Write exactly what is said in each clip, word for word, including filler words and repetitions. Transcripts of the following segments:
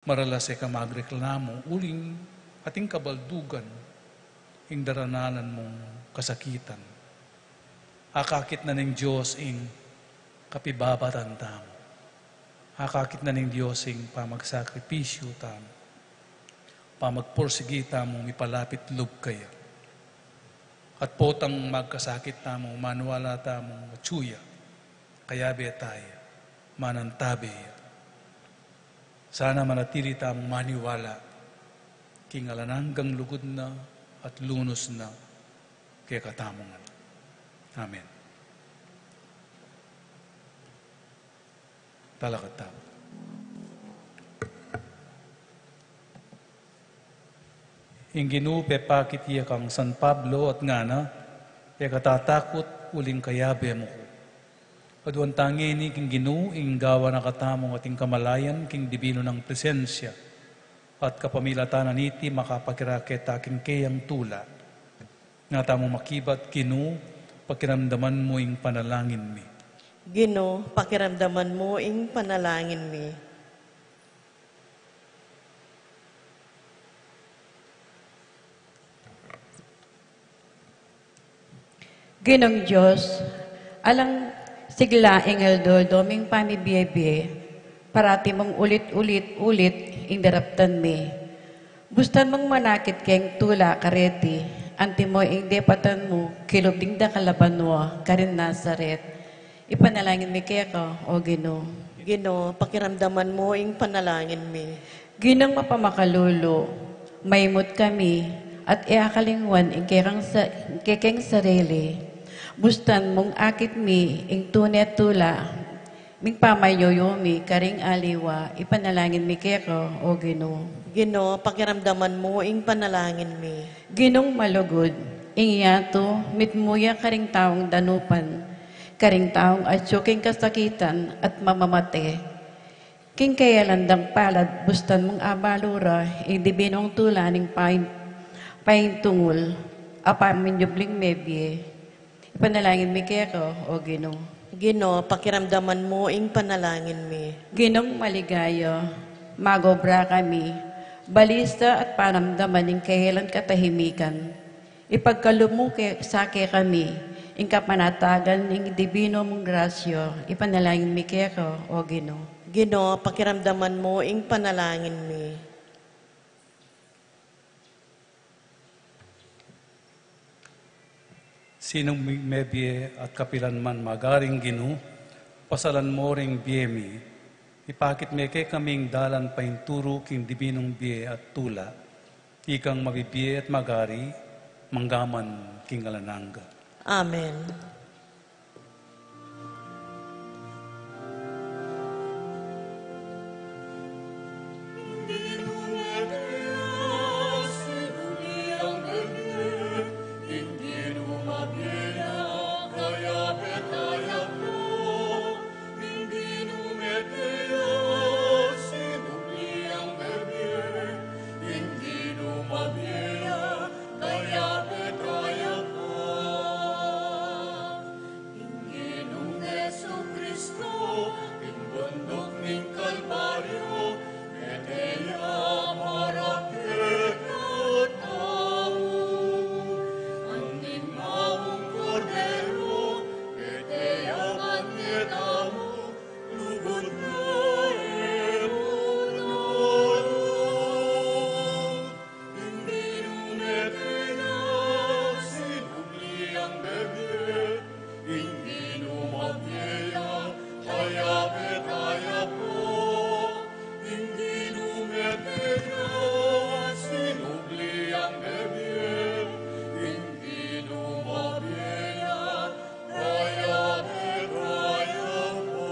Maralas e ka magreklamu uling ating kabaldugan ing daranalan mung kasakitan. Akakit na ning Dios ing kapibabatan tamu. Akakit na ning Dios ing pamagsakripisyu tamu, pamagpursigi tamu mipalapit lub kaya. At potang magkasakit tamu, maniwala tamu, atyu ya, kayabe taya, manantabe ya. Sana manatili tamung maniwala king alang anggang lugud na at lunus na kekatamu ngan. Amen. Talakad tamu. Ing Ginu pepakit ya kang San Pablo at ngana, e ka tatakut uling kayabe mu ku. Aduan ta ngeni king Ginu ing gawan na katamung ating kamalayan king dibinu nang presensya, at kapamilatan na niti makapakirake ta king keyang tula. Nga tamu makibat, Ginu, pakiramdaman mu ing panalangin mi. Ginu, pakiramdaman mu ing panalangin mi. Ginung Dios, alang sigla ing aldo-aldo ming pamibie-bie, parati mung ulit-ulit-ulit ing daraptan mi. Bustan mung manakit keng tula kareti, antimo ing depatan mu kilub ding dakal a banua karin Nazaret. Ipanalangin mi keka, O Ginu. Ginu, pakiramdaman mu ing panalangin mi. Ginung mapamakalulu, maimut kami, at e akalingwan ing kekang sa-, kekeng sarili. Bustan mung akit mi ing tune tula ming pamanyuyu mi karing aliwa, ipanalangin mi keka, O Ginu. Ginu, pakiramdaman mu ing panalangin mi. Ginung malugud, ing yatu mitmu ya karing taung danupan, karing taung atyu king kasakitan at mamamate. King keyalan dang palad bustan mung abalu ra ing dibinung tula ning pain-, paintungul a paminyubling mebie. Ipanalangin mi keka, O Ginu. Ginu, pakiramdaman mu ing panalangin mi. Ginung maligaya, magobra kami, balisa at panamdaman ing keyalan katahimikan. Ipagkalub mu ke-, sa kekami ing kapanatagan ning dibinu mung grasya, ipanalangin mi keka, O Ginu. Ginu, pakiramdaman mu ing panalangin mi. Sinung mi-, mebie at kapilan man magaring Ginu, pasalan mu ring bie mi, ipakit me kekami ing dalan painturu king dibinung bie at tula, ikang mabibie at magari, manggaman king alang angga. Amen. Ing Ginung Jesucristo, king bunduk ning Kalbaryo, mete ya para kekatau. Anting mabung Kordero, mete ya kekatamu, lugud na e mu na. Ing Ginu mete ya, sinubli yang bebie. Ing Ginu mabie ya, kayabe taya pa. Ing Ginu mete ya, sinubli yang bebie. Ing Ginu mabie ya, kayabe taya pa.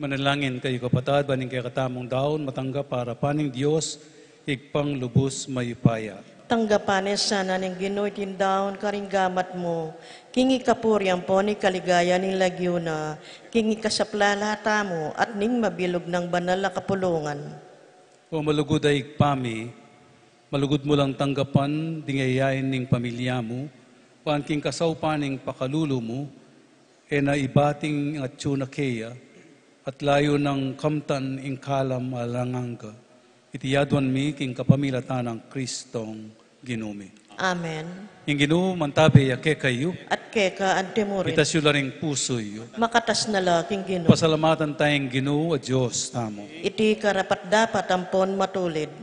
Manalangin kayu kapatad, ban ing kekatamung daun matanggap arapan ning Dios, Ibpang lubus mayupaya. Tanggapan ne sana ning Ginu iting daun karing gamat mu, king ikapurian pu ning kaligayan ning lagyu na, king ikasaplala tamu at ning mabilug nang banal a kapulungan. O malugud a Ibpa mi, Malugud mu lang tanggapan ding yayain ning pamilya mu, ban king kasaupan ning pakalulu mu, e na ibat ing atyu na keya, at layu nang kamtan ing kalam alang angga. Iti aduan mi king kapamilatan nang Kristong Ginu mi. Amen. Ing Ginu mantabe ya kekayu. At keka antimurin. Itas yu la ring pusu yu. Makatas na la king Ginu. Pasalamatan taya ing Ginu a Dios tamu. Iti karapat-dapat ampon matulid.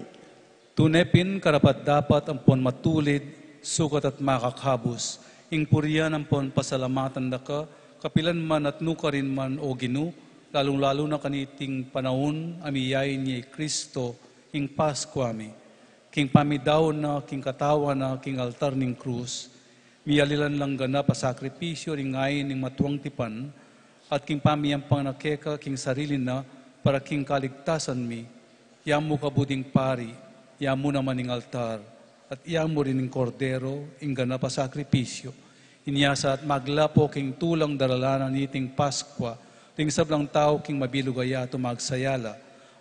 Tune pin karapat-dapat ampon matulid, sukat at makakabus, ing purian ampon pasalamatan da ka, kapilan man at nukarin man, o Ginu, lalung-lalu na kaniting panaun a miyain ya i Kristo, ing Paskua mi. King pamidaun na, king katawan na, king altar ning krus, miyalilan lang ganap a sakripisyu ring ain ning matuang tipan, at king pamiyampang na keka king sarili na para king kaligtasan mi, yamu kabud ing pari, yamu naman ing altar, at yamu rin ing kordero, ing ganap a sakripisyu. Inya sa at maglapo king tulang daralanan niting Paskua, ring sablang tau king mabilug a yatu magsaya la,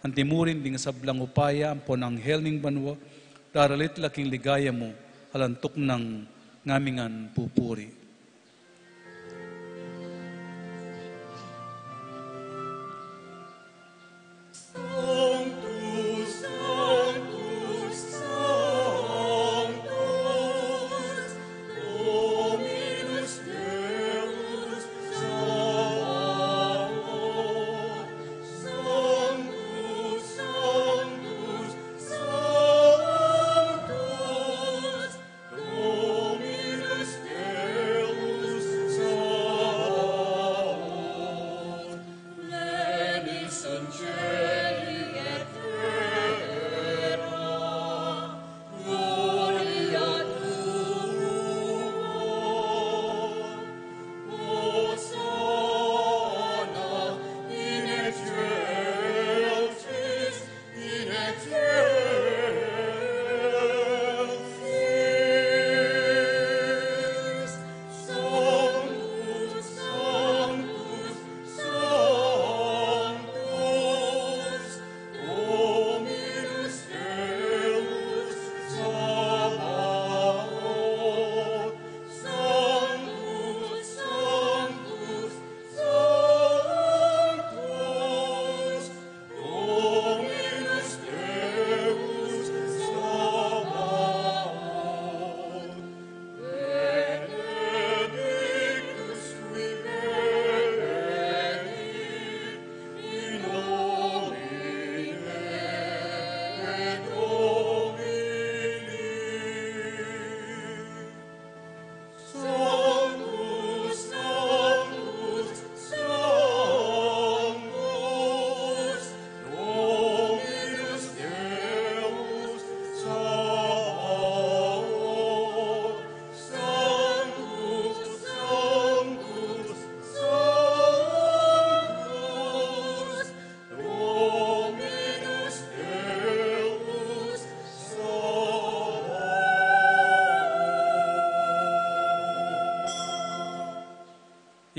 antimurin ding sablang upaya ampon anghel ning banua, daralit la king ligaya mu, alantuk nang ngamingan pupuri.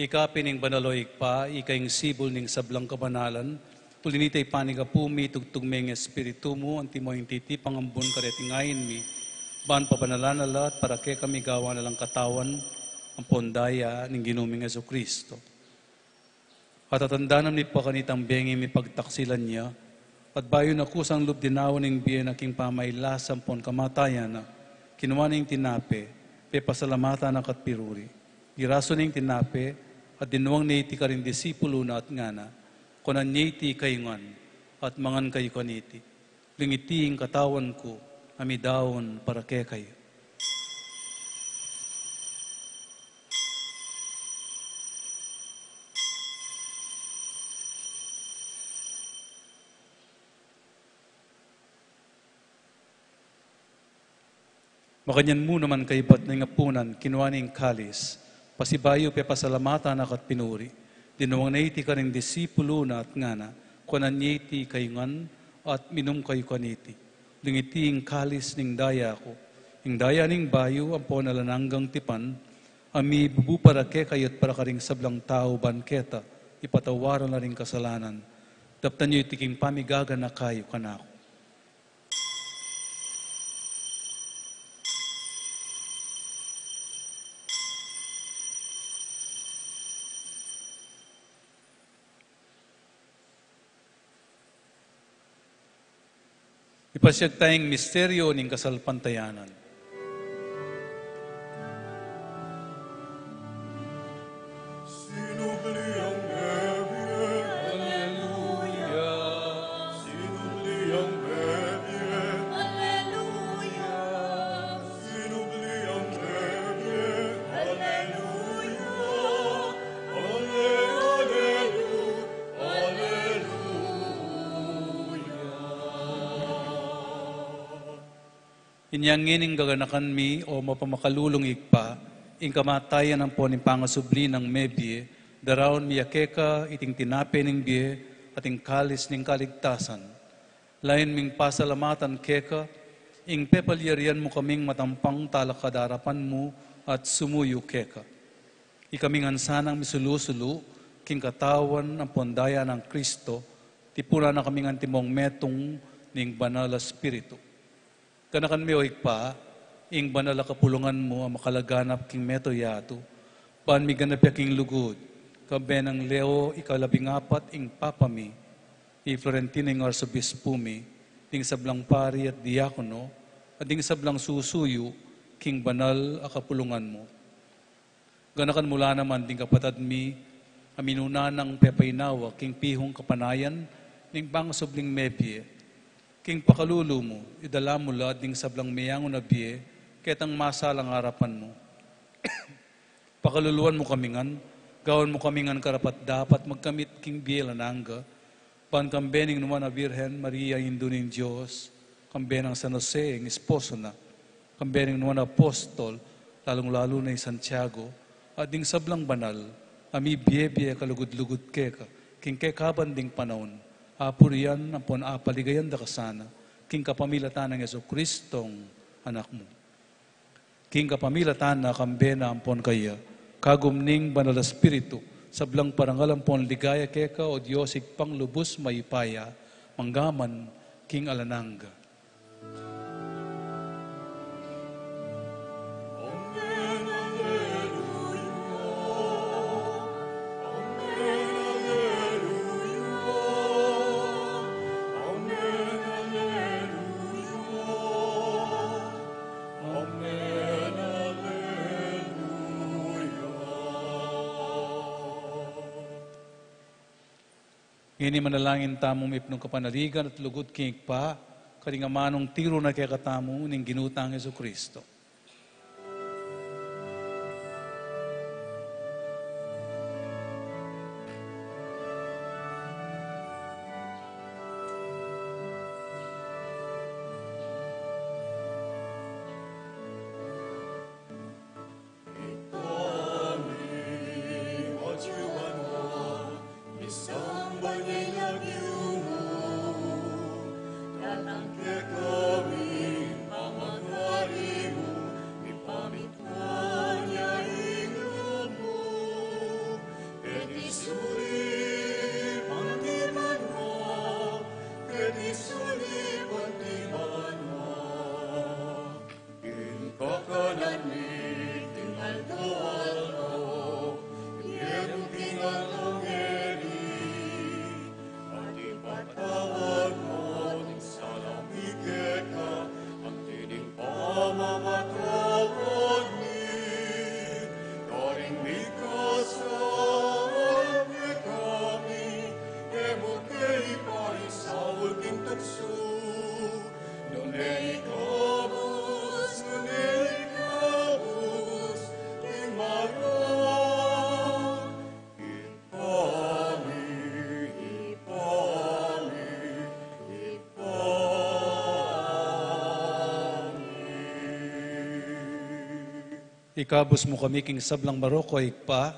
Ika pin ing banal, o Ibpa, ika ing sibul ning sablang kabanalan, uli nita ipanyawad mu, itugtug me ing Espiritu mu, antimo ing titipang ambun kareting ain mi, ban pabanalan na la at para kekami gawan na lang katawan ampon daya ning Ginu ming Jesucristo. At atandanan mi pa kanitang bengi mi pagtaksilan ya, at bayu na kusang lub dinaun ing bie na king pamailasa ampon kamatayan na, kinua ne ing tinape, pepasalamatan na ka't pinuri. Girasu ne ing tinape, at dinuang ne iti karing disipulu na at ngana, kuanan ye iti kayu ngan, at mangan kayu kaniti. Uling iti ing katawan ku, a midaun para kekayu. Makanyan mu naman kaybat na ning apunan, kinua ne ing kalis, pasibayu pepasalamatan na ka't pinuri, dinuang ne iti karing disipulu na at ngana, kuanan ye iti kayu ngan, at minum kayu kaniti. Uling iti ing kalis ning daya ku, ing daya ning bayu ampon alang anggang tipan, a mibubu para kekayu at para karing sablang tau ban keta ipatawaran la ring kasalanan. Daptan yu iti king pamigaganaka yu kanaku. Pasiag taya ing misteryo ning kasalpantayanan. Inya ngeni gaganakan mi, o mapamakalulung Ibpa, ing kamatayan ampon ing pangasubli nang mebie, daraun mi ya keka iting tinape ning bie at ing kalis ning kaligtasan. Lain ming pasalamatan keka ing pepalyarian mu kaming matampang talakad king arapan mu at sumuyu keka. Ikami ngan sanang misulu-sulu king katawan ampon daya nang Kristo, tipunan na kami ngan timong metung ning Banal a Espiritu. Ganakan me, o Ibpa, ing banal a kapulungan mu a makalaganap king mabilug a yatu, ban miganap ya king lugud, kambe nang Leo ikalabing apat ing Papa mi, i Florentino ing Arsobispu mi, ding sablang pari at diakono, at ding sablang susuyu king banal a kapulungan mu. Ganakan mu la naman ding kapatad mi a minuna nang pepainawa king pihung kapanayan ning pangasubling mebie. King pakalulu mu, idala mu la ding sablang meyangu na bie ketang masalang arapan mu. Pakaluluan mu kami ngan, gawan mu kami ngan karapat-dapat magkamit king bie alang angga, ban kambe ning nuan a Birhen Maria, Indu ning Dios, kambe nang San Jose, ing esposo na, kambe ning nuan a apostol, lalung-lalu na i Santiago, at ding sablang banal a mibie-bie kalugud-lugud keka king kekaban ding panaun, apurian ampon apaligayan da ka sana king kapamilatan nang Jesucristong Anak mu. King kapamilatan na, kambe na ampon kaya, kagum ning Banal a Espiritu, sablang parangal ampon ligaya keka, o Dios Ibpang lubus mayupaya, mangga man king alang angga. Amen. Alleluia. Ngeni manalangin tamu mipnung kapanaligan at lugud king Ibpa, karing amanung tiru na kekatamu ning Ginu tang Jesucristo. Ipatawad mu ing sala mi keka, anti ning pamamatawad mi karing mikasala kekami, e mu ke ipaisaul king tuksu, nune ikabus, nune ikabus king marok. Ikabus mu kami king sablang marok, o Ibpa,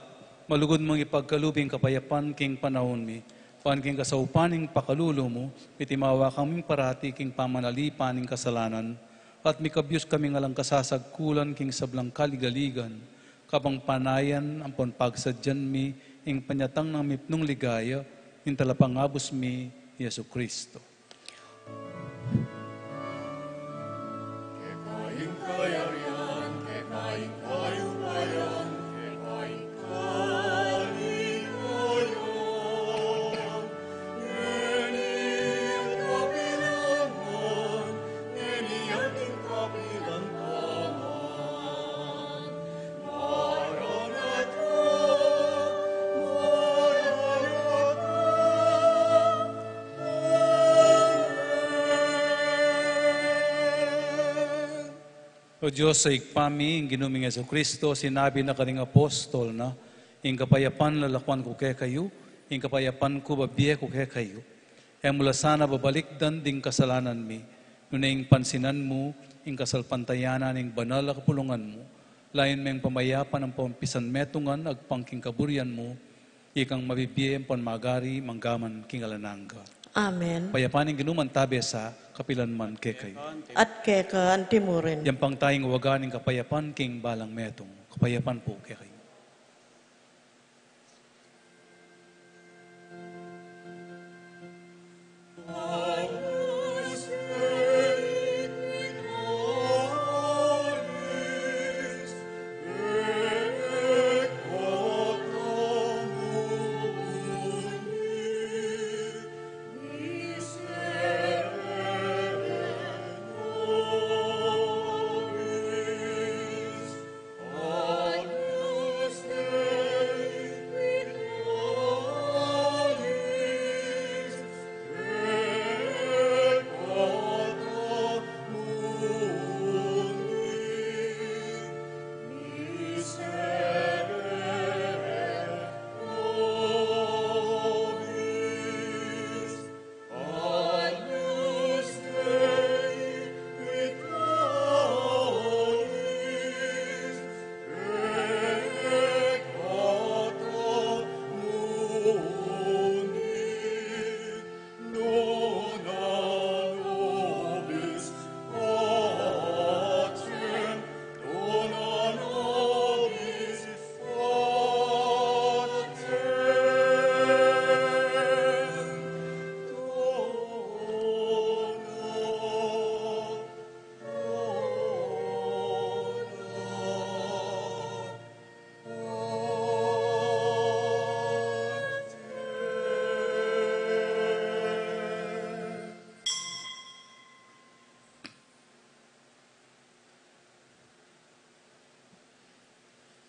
malugud mung ipagkalub ing kapayapan king panaun mi, ban king kasaupan ning pakalulu mu, mitimawa kaming parati king pamanalipan ning kasalanan, at mikabyus kami ngan alang kasasagkulan king sablang kaligaligan, kabang panayan ampon pagsadyan mi ing panyatang nang mipnung ligaya, ing Talapangabus mi, Jesucristo. Keka ing kayarian, keka ing kayupayan, keka ing kaligayan, ngeni at kapilan man, O Dios a Ibpa mi, ing Ginu ming Jesucristo, sinabi na karing apostol na, "Ing kapayapan lalakuan ku kekayu, ing kapayapan ku bibie ku kekayu." E mu la sana babalikdan ding kasalanan mi, nune ing pansinan mu ing kasalpantayanan ning banal a kapulungan mu, layun meng pamayapan ampong pisanmetungan agpang king kaburian mu, ikang mabibie ampon magari manggaman king alang angga. Amen. Kapayapan ning Ginu mantabe sa kapilan man kekayu. At keka anti mu rin. Yang pang tayang waga ning kapayapan king balang metung. Kapayapan pu kekayu.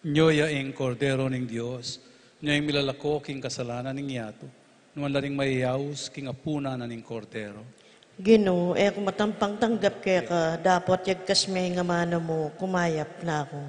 Nyo ya ing Kordero ning Dios, nyo ing milalako king kasalanan ning yatu, nuan la ring mayayaus king apunan na ning Kordero. Ginu, e ku matampang tanggap keka, dapot yagkas me ing amanu mu, kumayap na ku.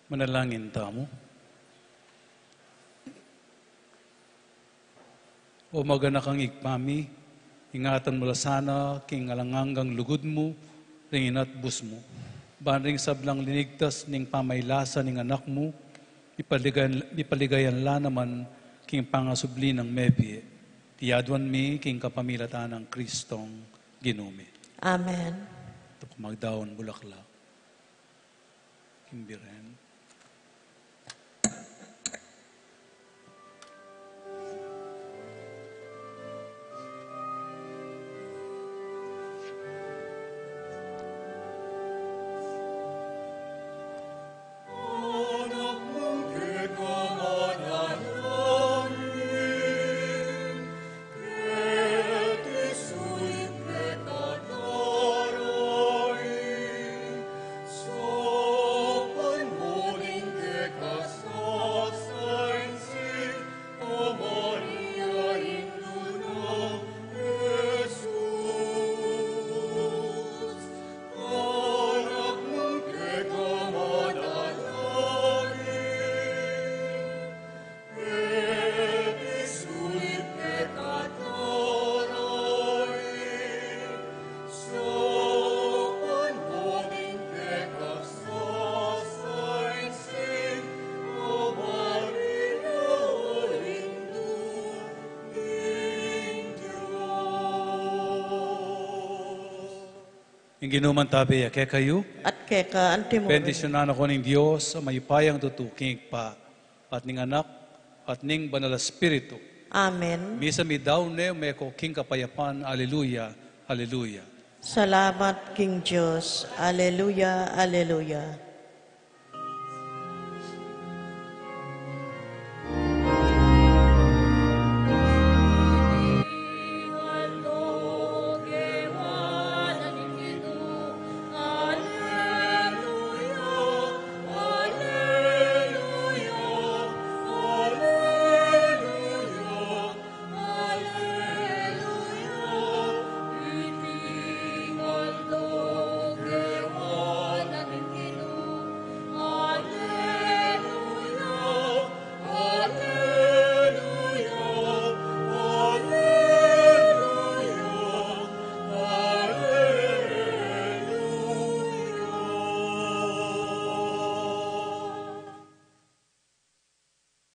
Manalangin tamu. O maganakang Ibpa mi, ingatan mu la sana king alang anggang lugud mu ring inatbus mu. Ban ring sablang linigtas ning pamailasa ning Anak mu, mipaligayan, mipaligayan la naman king pangasubli nang mebie. Iti aduan mi king kapamilatan nang Kristong Ginu mi. Amen. Ito po, magdaun bulaklak. King Birhen. Ing Ginu mantabi ya kekayu. At keka antimurin. Bendisyunan na kayu ning Dios a mayupayang tutu, king Ibpa, at ning Anak, at ning Banal a Espiritu. Amen. Misa mi daun ne, ume ko king kapayapan. Aleluya, aleluya. Salamat king Dios. Aleluya, aleluya.